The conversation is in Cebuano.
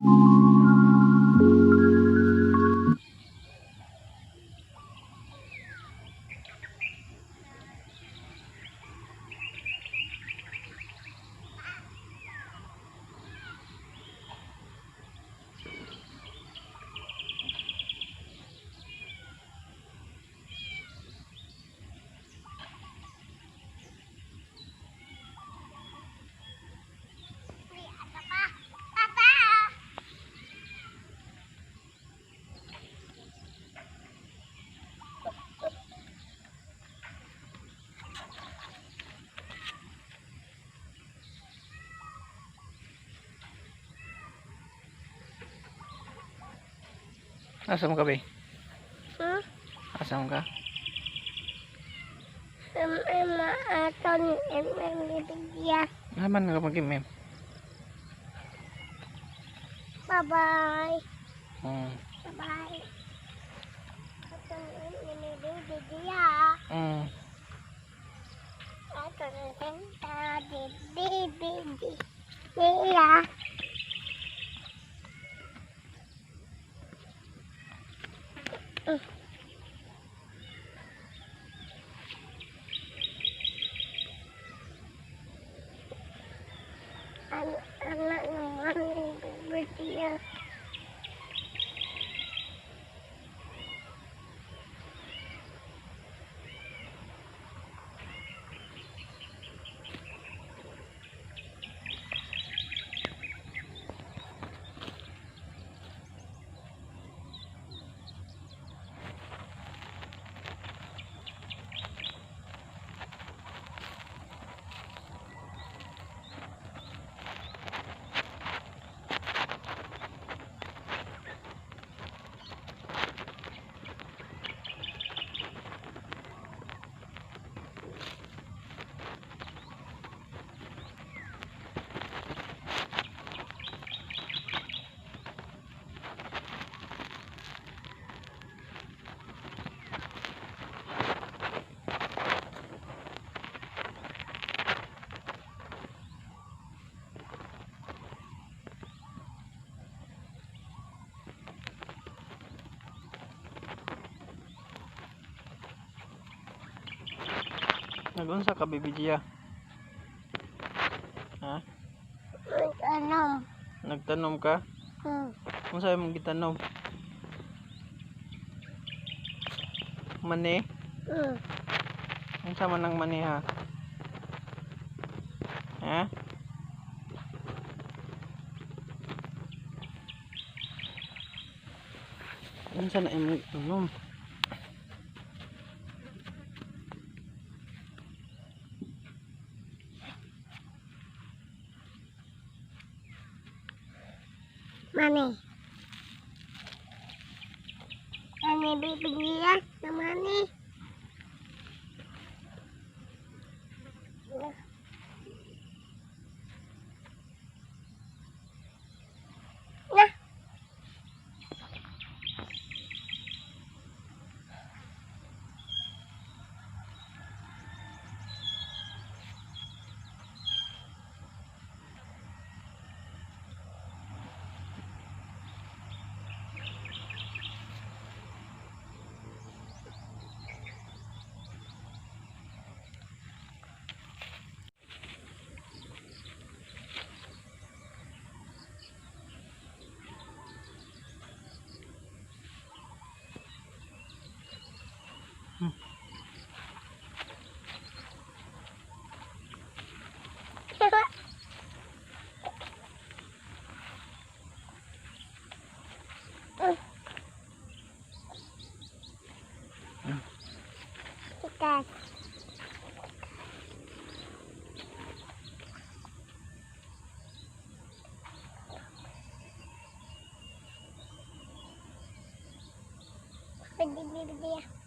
Asa mo ka, be? Hmm? Asa mo ka? Aton MM Bibigya. Naman ka mag-MM. Bye-bye. Bye-bye. Aton MM Bibigya. Aton senta di Bibigya. Anak naman Bibigya. Nagunsa ka, Baby Gia? Ha? Nagtanom. Nagtanom ka? Hmm. Unsa imong gitanom? Mani? Hmm. Unsa man ang mani, ha? Ha? Unsa na imong gitanom? Mani. Mani, bibigyan na mani. Na. Tikas. Pwede bibigyan.